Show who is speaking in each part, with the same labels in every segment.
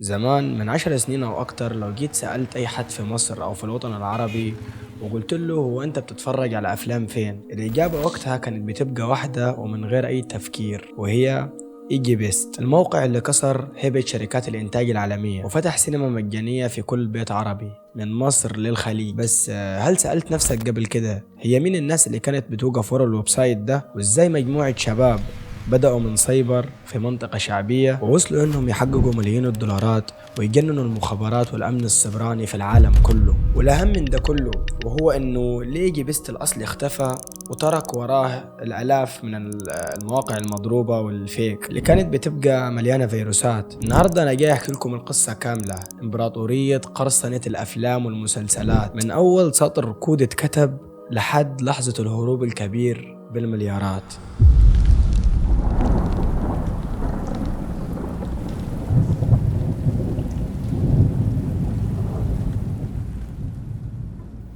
Speaker 1: زمان من 10 سنين أو أكتر، لو جيت سألت أي حد في مصر أو في الوطن العربي وقلت له هو أنت بتتفرج على أفلام فين؟ الإجابة وقتها كانت بتبقى واحدة ومن غير أي تفكير، وهي EgyBest، الموقع اللي كسر هيبة شركات الإنتاج العالمية وفتح سينما مجانية في كل بيت عربي من مصر للخليج. بس هل سألت نفسك قبل كده هي مين الناس اللي كانت بتوقف ورا ال website ده؟ وإزاي مجموعة شباب بدأوا من سايبر في منطقة شعبية ووصلوا إنهم يحققوا ملايين الدولارات ويجننوا المخابرات والأمن السيبراني في العالم كله؟ والأهم من ده كله وهو إنه ليه EgyBest الأصلي اختفى وترك وراه الآلاف من المواقع المضروبة وال fake اللي كانت بتبقى مليانة فيروسات. النهاردة أنا جاي أحكي لكم القصة كاملة، إمبراطورية قرصنة الأفلام والمسلسلات من أول سطر كود اتكتب لحد لحظة الهروب الكبير بالمليارات.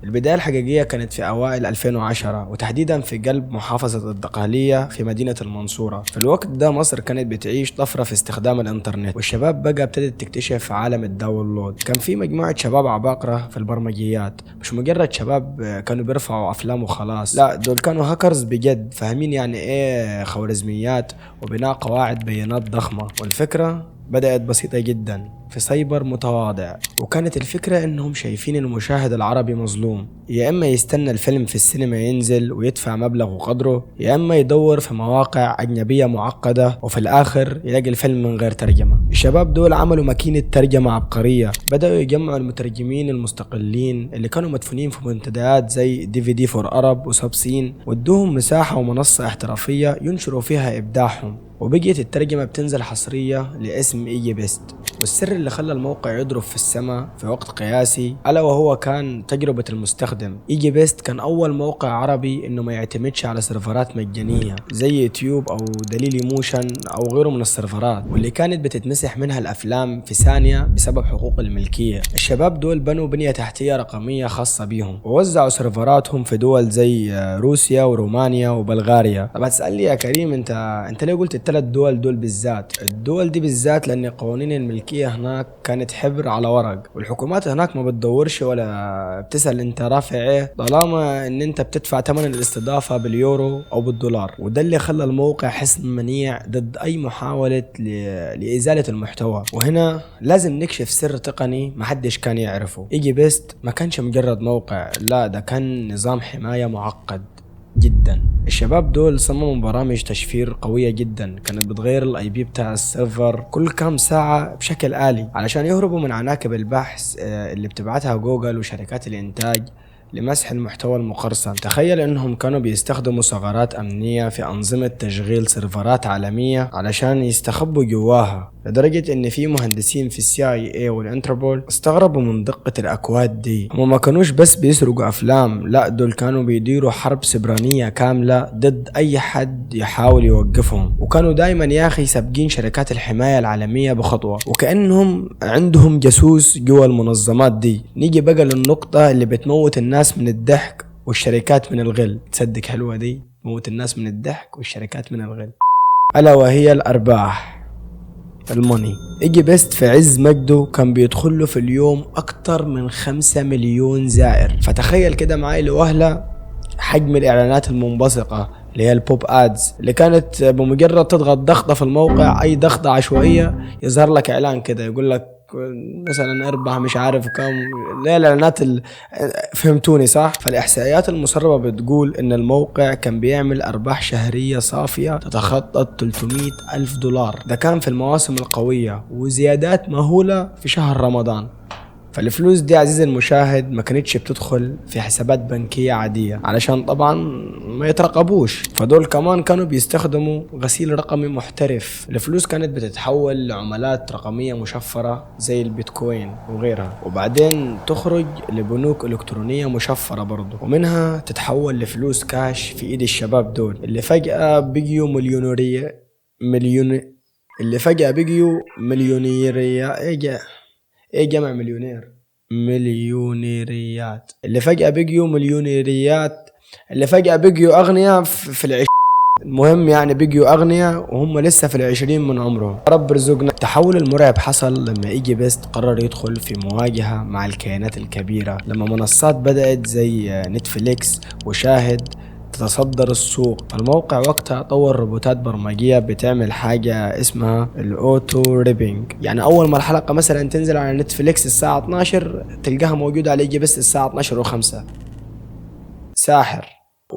Speaker 1: البداية الحقيقية كانت في أوائل 2010، وتحديدا في قلب محافظة الدقهلية في مدينة المنصورة. في الوقت ده مصر كانت بتعيش طفرة في استخدام الإنترنت، والشباب بقى ابتدت تكتشف عالم ال download. كان في مجموعة شباب عباقرة في البرمجيات، مش مجرد شباب كانوا بيرفعوا أفلام وخلاص، لا دول كانوا هاكرز بجد، فاهمين يعني إيه خوارزميات وبناء قواعد بيانات ضخمة. والفكرة بدأت بسيطة جدا في سايبر متواضع، وكانت الفكرة انهم شايفين المشاهد العربي مظلوم، يا اما يستنى الفيلم في السينما ينزل ويدفع مبلغ وقدره، يا اما يدور في مواقع اجنبية معقدة وفي الاخر يلاقي الفيلم من غير ترجمة. الشباب دول عملوا ماكينة ترجمة عبقرية، بدأوا يجمعوا المترجمين المستقلين اللي كانوا مدفونين في منتديات زي DVD4Arab و SubScene، وادوهم مساحة ومنصة احترافية ينشروا فيها ابداعهم، وبقيت الترجمة بتنزل حصرية لاسم EgyBest. والسر اللي خلى الموقع يضرب في السماء في وقت قياسي ألا وهو كان تجربة المستخدم. EgyBest كان أول موقع عربي إنه ما يعتمدش على سيرفرات مجانية زي يوتيوب أو Dailymotion أو غيره من السيرفرات، واللي كانت بتتمسح منها الأفلام في ثانية بسبب حقوق الملكية. الشباب دول بنوا بنية تحتية رقمية خاصة بيهم ووزعوا سيرفراتهم في دول زي روسيا ورومانيا وبلغاريا. طب هتسألني يا كريم انت ليه قلت الثلاث دول دول بالذات؟ الدول دي بالذات لأن قوانين الملكية هناك كانت حبر على ورق، والحكومات هناك ما بتدورش ولا بتسأل انت رافع ايه طالما ان انت بتدفع ثمن الاستضافة باليورو او بالدولار. وده اللي خلى الموقع حصن منيع ضد اي محاولة لإزالة المحتوى. وهنا لازم نكشف سر تقني محدش كان يعرفه. EgyBest ما كانش مجرد موقع، لا ده كان نظام حماية معقد جدا. الشباب دول صمموا برامج تشفير قوية جدا كانت بتغير ال IP بتاع ال server كل كام ساعة بشكل آلي علشان يهربوا من عناكب البحث اللي بتبعتها جوجل وشركات الإنتاج لمسح المحتوى المقرصن. تخيل انهم كانوا بيستخدموا ثغرات امنية في انظمة تشغيل سيرفرات عالمية علشان يستخبوا جواها، لدرجة ان في مهندسين في ال CIA والانتربول استغربوا من دقة الاكواد دي. هم ما كانوش بس بيسرقوا افلام، لا دول كانوا بيديروا حرب سبرانية كاملة ضد اي حد يحاول يوقفهم، وكانوا دايما يا اخي سابقين شركات الحماية العالمية بخطوة، وكأنهم عندهم جاسوس جوا المنظمات دي. نيجي بقى للنقطة اللي بتموت الناس من الضحك والشركات من الغل. تصدق حلوة دي، موت الناس من الضحك والشركات من الغل، ألا وهي الأرباح، ال money. EgyBest في عز مجده كان بيدخل له في اليوم أكتر من 5 مليون زائر. فتخيل كده معاي لوهلة حجم الإعلانات المنبثقة اللي هي ال pop ads، اللي كانت بمجرد تضغط ضغطة في الموقع، أي ضغطة عشوائية يظهر لك إعلان كده يقول لك مثلا اربح مش عارف كم، لا الاعلانات فهمتوني صح؟ فالاحصائيات المسربه بتقول ان الموقع كان بيعمل ارباح شهريه صافيه تتخطى 300 الف دولار، ده كان في المواسم القويه، وزيادات مهوله في شهر رمضان. فالفلوس دي عزيزي المشاهد ما كانتش بتدخل في حسابات بنكية عادية علشان طبعا ما يترقبوش، فدول كمان كانوا بيستخدموا غسيل رقمي محترف. الفلوس كانت بتتحول لعملات رقمية مشفرة زي البيتكوين وغيرها، وبعدين تخرج لبنوك إلكترونية مشفرة برضو، ومنها تتحول لفلوس كاش في ايد الشباب دول اللي فجأة بقيوا مليونيرية، مليون اللي فجأة بقيوا مليونيرية. ايه جمع مليونير؟ مليونيريات. اللي فجأة بقيوا مليونيريات، اللي فجأة بقيوا أغنياء في العش. المهم يعني بيجوا اغنياء وهم لسه في 20 من عمرهم. رب رزقنا. التحول المرعب حصل لما EgyBest قرر يدخل في مواجهة مع الكيانات الكبيرة، لما منصات بدأت زي نتفليكس وشاهد تتصدر السوق. الموقع وقتها طور روبوتات برمجية بتعمل حاجة اسمها ال auto ripping، يعني اول ما الحلقة مثلا تنزل على نتفليكس الساعة 12 تلقاها موجودة على EgyBest الساعة 12:05. ساحر.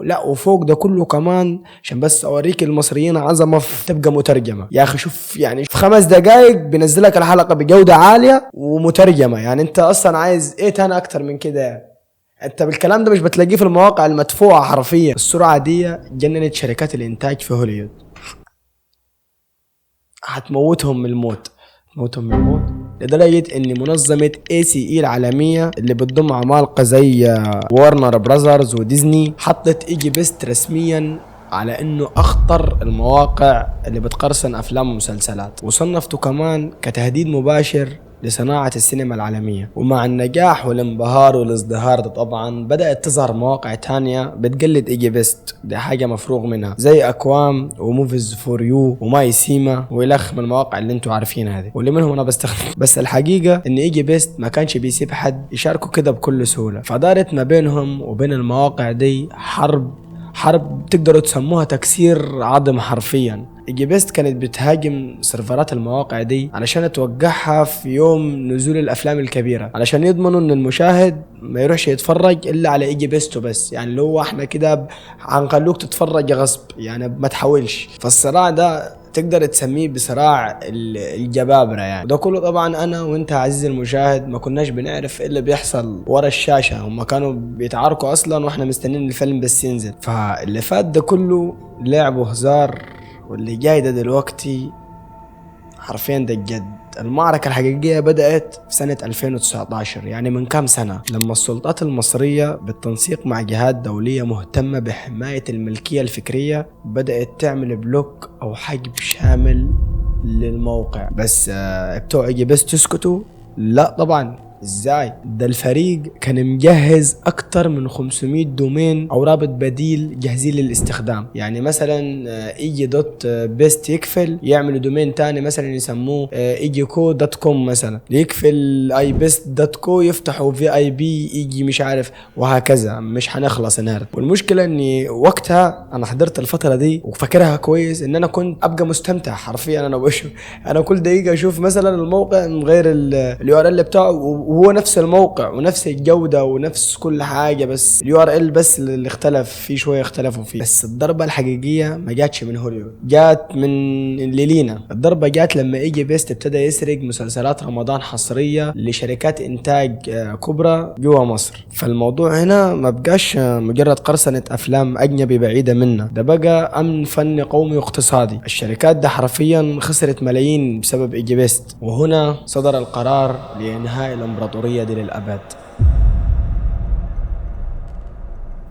Speaker 1: لا وفوق ده كله كمان عشان بس اوريك المصريين عظمه تبقى مترجمة يا اخي. شوف يعني في 5 دقائق بينزلك الحلقة بجوده عالية ومترجمه، يعني انت اصلا عايز ايه تاني اكتر من كده؟ يعني انت بالكلام ده مش بتلاقيه في المواقع المدفوعه حرفيا. السرعة دي جننت شركات الانتاج في هوليوود، هتموتهم من الموت، موتهم من الموت، لدرجة ان منظمة ACE العالمية اللي بتضم عمالقة زي Warner Brothers وديزني حطت EgyBest رسميا على انه اخطر المواقع اللي بتقرصن افلام ومسلسلات، وصنفته كمان كتهديد مباشر لصناعة السينما العالمية. ومع النجاح والانبهار والازدهار ده طبعا بدأت تظهر مواقع تانية بتقلد EgyBest، دي حاجة مفروغ منها، زي اكوام و Movies 4 U و MyCima والخ من المواقع اللي انتوا عارفينها دي، واللي منهم انا بستخدم. بس الحقيقة ان EgyBest ما كانش بيسيب حد يشاركه كده بكل سهولة، فدارت ما بينهم وبين المواقع دي حرب تقدروا تسموها تكسير عظم حرفيا. EgyBest كانت بتهاجم سيرفرات المواقع دي علشان توقعها في يوم نزول الافلام الكبيرة، علشان يضمنوا ان المشاهد ما يروحش يتفرج الا على EgyBest وبس، يعني اللي هو احنا كده هنخلوك تتفرج غصب، يعني ما تحاولش. فالصراع ده تقدر تسميه بصراع الجبابرة يعني. ده كله طبعا انا وانت عزيزي المشاهد ما كناش بنعرف ايه اللي بيحصل ورا الشاشة، هم كانوا بيتعاركوا اصلا واحنا مستنيين الفيلم بس ينزل. فاللي فات ده كله لعب وهزار، واللي جاي ده دلوقتي حرفيا ده الجد. المعركة الحقيقية بدأت في سنة 2019، يعني من كام سنة، لما السلطات المصرية بالتنسيق مع جهات دولية مهتمة بحماية الملكية الفكرية بدأت تعمل block أو حجب شامل للموقع. بس بتوع EgyBest تسكتوا؟ لا طبعا، ازاي؟ ده الفريق كان مجهز اكتر من 500 domain او رابط بديل جاهزين للاستخدام. يعني مثلا Egy dot best يقفل، يعملوا domain تاني مثلا يسموه Egyco dot com مثلا، يقفل اي best dot co يفتحوا VIP Egy مش عارف، وهكذا. مش هنخلص النهارده. والمشكلة اني وقتها انا حضرت الفترة دي وفاكرها كويس، ان انا كنت ابقى مستمتع حرفيا. انا بشوف، انا كل دقيقة اشوف مثلا الموقع مغير ال URL بتاعه، وهو نفس الموقع ونفس الجودة ونفس كل حاجة، بس ال URL بس اللي اختلف فيه شوية، اختلفوا فيه. بس الضربة الحقيقية ما جاتش من هوليوود، جات من اللي لينا. الضربة جات لما EgyBest ابتدى يسرق مسلسلات رمضان حصرية لشركات انتاج كبرى جوا مصر. فالموضوع هنا ما بقاش مجرد قرصنة افلام اجنبي بعيدة منا، ده بقى امن فني قومي واقتصادي. الشركات ده حرفيا خسرت ملايين بسبب EgyBest، وهنا صدر القرار لإنهاء الإمبراطورية دي للأبد.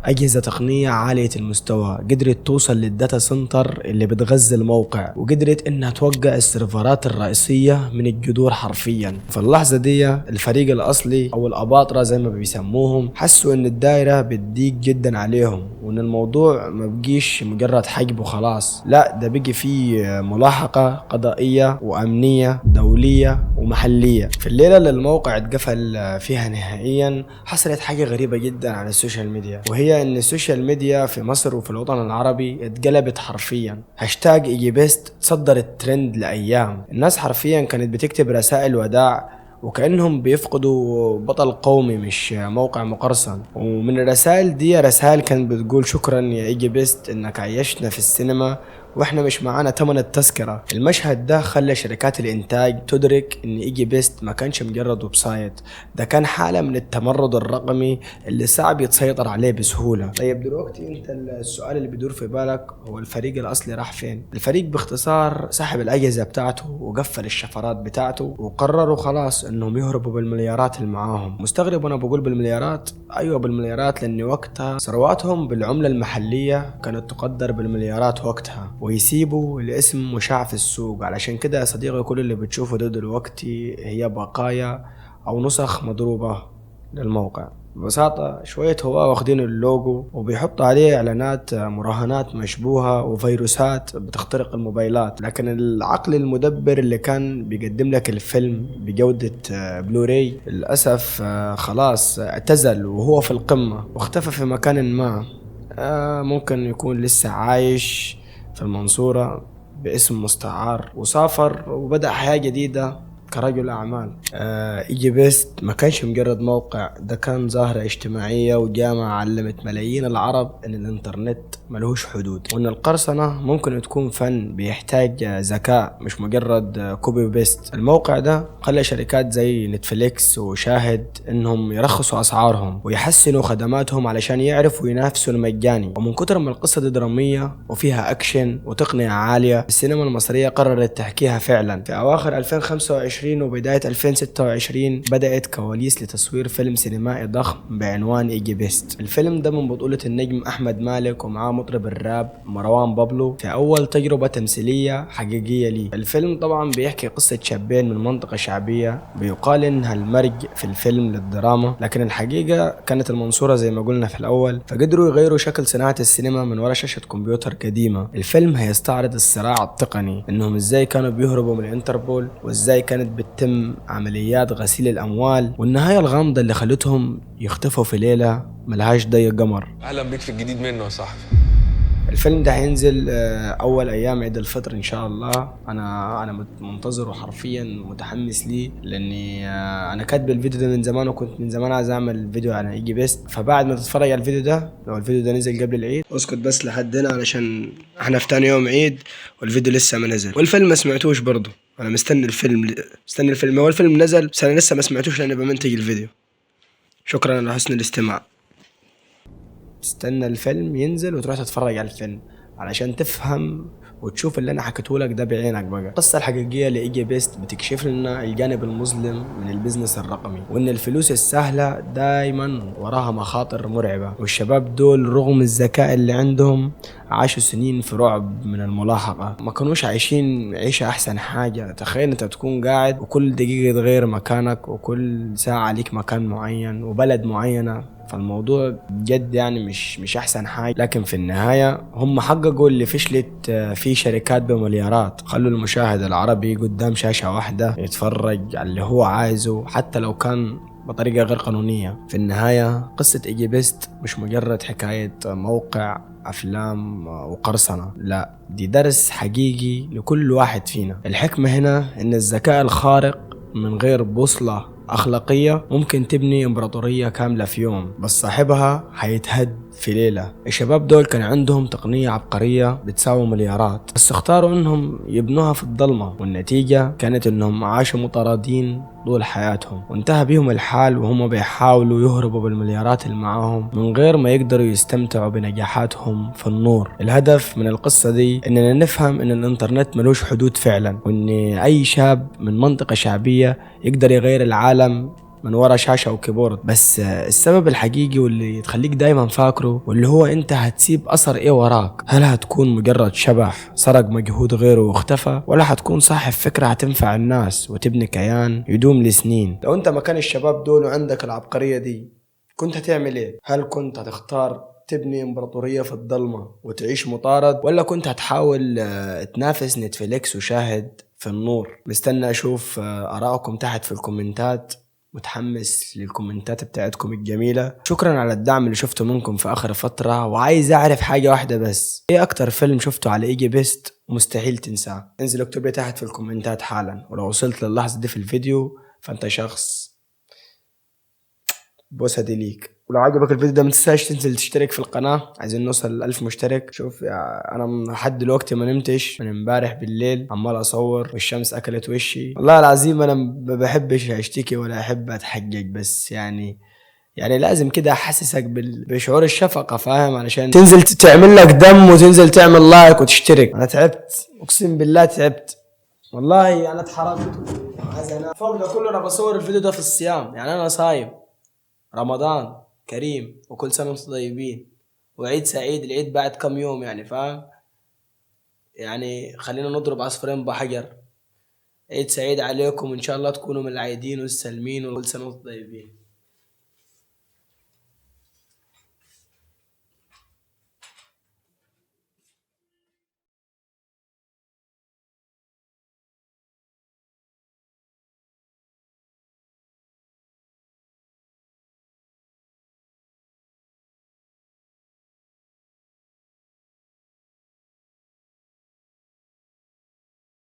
Speaker 1: أجهزة تقنية عالية المستوى قدرت توصل لل data center اللي بتغذي الموقع، وقدرت انها توقع السيرفرات الرئيسية من الجذور حرفيا. في اللحظة دي الفريق الأصلي أو الأباطرة زي ما بيسموهم حسوا ان الدائرة بتضيق جدا عليهم، وان الموضوع ما بقيش مجرد حجب وخلاص، لا ده بقي فيه ملاحقة قضائية وأمنية دولية ومحلية. في الليلة اللي الموقع اتقفل فيها نهائيا حصلت حاجة غريبة جدا على ال social media، وهي ان ال social media في مصر وفي الوطن العربي اتقلبت حرفيا. هاشتاج EgyBest تصدر الترند لايام. الناس حرفيا كانت بتكتب رسائل وداع وكأنهم بيفقدوا بطل قومي مش موقع مقرصن. ومن الرسائل دي رسائل كانت بتقول شكرا يا EgyBest انك عيشتنا في السينما واحنا مش معانا تمن التذكرة. المشهد ده خلى شركات الانتاج تدرك ان EgyBest ما كانش مجرد website، ده كان حالة من التمرد الرقمي اللي صعب يتسيطر عليه بسهولة. طيب دلوقتي انت السؤال اللي بيدور في بالك هو الفريق الاصلي راح فين؟ الفريق باختصار سحب الاجهزة بتاعته وقفل الشفرات بتاعته، وقرروا خلاص انهم يهربوا بالمليارات اللي معاهم. مستغرب وانا بقول بالمليارات؟ ايوه بالمليارات، لان وقتها ثرواتهم بالعملة المحلية كانت تقدر بالمليارات وقتها، ويسيبوا الاسم مشاع في السوق. علشان كده يا صديقي كل اللي بتشوفه ده دلوقتي هي بقايا او نسخ مضروبة للموقع. ببساطة شوية هواة واخدين اللوجو وبيحطوا عليه اعلانات مراهنات مشبوهة وفيروسات بتخترق الموبايلات، لكن العقل المدبر اللي كان بيقدم لك الفيلم بجودة بلوراي للأسف خلاص اعتزل وهو في القمة واختفى في مكان ما. ممكن يكون لسه عايش في المنصورة باسم مستعار، وسافر وبدأ حياة جديدة كرجل أعمال. EgyBest ما كانش مجرد موقع، ده كان ظاهرة اجتماعية وجامعة علمت ملايين العرب إن الإنترنت ملهوش حدود، وإن القرصنة ممكن تكون فن بيحتاج ذكاء مش مجرد copy paste. الموقع ده خلى شركات زي نتفليكس وشاهد إنهم يرخصوا أسعارهم ويحسنوا خدماتهم علشان يعرفوا ينافسوا المجاني. ومن كتر ما القصة دي درامية وفيها أكشن وتقنية عالية، السينما المصرية قررت تحكيها فعلا. في أواخر 2025 وبداية 2026 بدأت كواليس لتصوير فيلم سينمائي ضخم بعنوان EgyBest. الفيلم ده من بطولة النجم أحمد مالك ومعاه مطرب الراب مروان بابلو في أول تجربة تمثيلية حقيقية ليه. الفيلم طبعا بيحكي قصة شابين من منطقة شعبية بيقال إنها المرج في الفيلم للدراما، لكن الحقيقة كانت المنصورة زي ما قلنا في الأول، فقدروا يغيروا شكل صناعة السينما من وراء شاشة كمبيوتر قديمة. الفيلم هيستعرض الصراع التقني، إنهم إزاي كانوا بيهربوا من الانتربول، وإزاي كانت بتتم عمليات غسيل الأموال، والنهاية الغامضة اللي خلتهم يختفوا في ليلة ملهاش ضي قمر.
Speaker 2: أهلا بيك في الجديد منه يا صاحبي.
Speaker 1: الفيلم ده هينزل أول أيام عيد الفطر إن شاء الله. أنا منتظره حرفيا، متحمس ليه، لأني أنا كاتب الفيديو ده من زمان، وكنت من زمان عايز أعمل فيديو عن EgyBest. فبعد ما تتفرج على الفيديو ده، لو الفيديو ده نزل قبل العيد اسكت بس لحد هنا، علشان احنا في تاني يوم عيد والفيديو لسه ما نزل، والفيلم ما سمعتوش برضه. أنا مستني الفيلم، مستني الفيلم. هو الفيلم نزل بس أنا لسه ما سمعتوش لأني بمنتج الفيديو. شكرا على حسن الاستماع. تستنى الفيلم ينزل وتروح تتفرج على الفيلم علشان تفهم وتشوف اللي انا حكيته لك ده بعينك. بقى القصة الحقيقية ل EgyBest بتكشف لنا الجانب المظلم من ال business الرقمي، وان الفلوس السهلة دايما وراها مخاطر مرعبة. والشباب دول رغم الذكاء اللي عندهم عاشوا سنين في رعب من الملاحقة، ما كانوش عايشين عيشه احسن حاجة. تخيل انت تكون قاعد وكل دقيقة تغير مكانك، وكل ساعة ليك مكان معين وبلد معينة، فالموضوع بجد يعني مش احسن حاجة. لكن في النهاية هم حققوا اللي فشلت فيه شركات بمليارات، خلوا المشاهد العربي قدام شاشة واحدة يتفرج على اللي هو عايزه حتى لو كان بطريقة غير قانونية. في النهاية قصة EgyBest مش مجرد حكاية موقع افلام وقرصنه، لا، دي درس حقيقي لكل واحد فينا. الحكمة هنا ان الذكاء الخارق من غير بوصله أخلاقية ممكن تبني إمبراطورية كاملة في يوم، بس صاحبها هيتهد في ليلة. الشباب دول كان عندهم تقنية عبقرية بتساوي مليارات، بس اختاروا انهم يبنوها في الضلمة، والنتيجة كانت انهم عاشوا مطاردين طول حياتهم، وانتهى بيهم الحال وهم بيحاولوا يهربوا بالمليارات اللي معاهم من غير ما يقدروا يستمتعوا بنجاحاتهم في النور. الهدف من القصة دي اننا نفهم ان الانترنت ملوش حدود فعلا، وان اي شاب من منطقة شعبية يقدر يغير العالم من ورا شاشة وكيبورد. بس السبب الحقيقي واللي تخليك دايما فاكره واللي هو انت هتسيب اثر ايه وراك، هل هتكون مجرد شبح سرق مجهود غيره واختفى، ولا هتكون صاحب فكرة هتنفع الناس وتبني كيان يدوم لسنين؟ لو انت مكان الشباب دول وعندك العبقرية دي كنت هتعمل ايه؟ هل كنت هتختار تبني امبراطورية في الضلمة وتعيش مطارد، ولا كنت هتحاول تنافس نتفليكس وشاهد في النور؟ مستني اشوف ارائكم تحت في الكومنتات، متحمس للكومنتات بتاعتكم الجميلة. شكرا على الدعم اللي شفته منكم في اخر فترة، وعايز اعرف حاجة واحدة بس، ايه اكتر فيلم شفته على EgyBest ومستحيل تنساه؟ انزل اكتب لي تحت في الكومنتات حالا، ولو وصلت للحظة دي في الفيديو فانت شخص بوسة دي ليك. ولو عجبك الفيديو ده ما تنساش تنزل تشترك في القناة، عايزين نوصل ل 1000 مشترك. شوف انا لحد دلوقتي ما نمتش من امبارح بالليل، عمال اصور والشمس اكلت وشي والله العظيم. انا ما بحبش اشتكي ولا احب اتحجج، بس يعني لازم كده احسسك بشعور الشفقة، فاهم؟ علشان تنزل تعمل لك دم وتنزل تعمل like وتشترك. انا تعبت، اقسم بالله تعبت والله، انا اتحرمت. عايز انام. فوق ده كله انا بصور الفيديو ده في الصيام، يعني انا صايم، رمضان كريم وكل سنة وانتم طيبين وعيد سعيد، العيد بعد كم يوم يعني، فاهم؟ يعني خلينا نضرب عصفورين بحجر. عيد سعيد عليكم، وان شاء الله تكونوا من العايدين والسالمين، وكل سنة وانتم طيبين.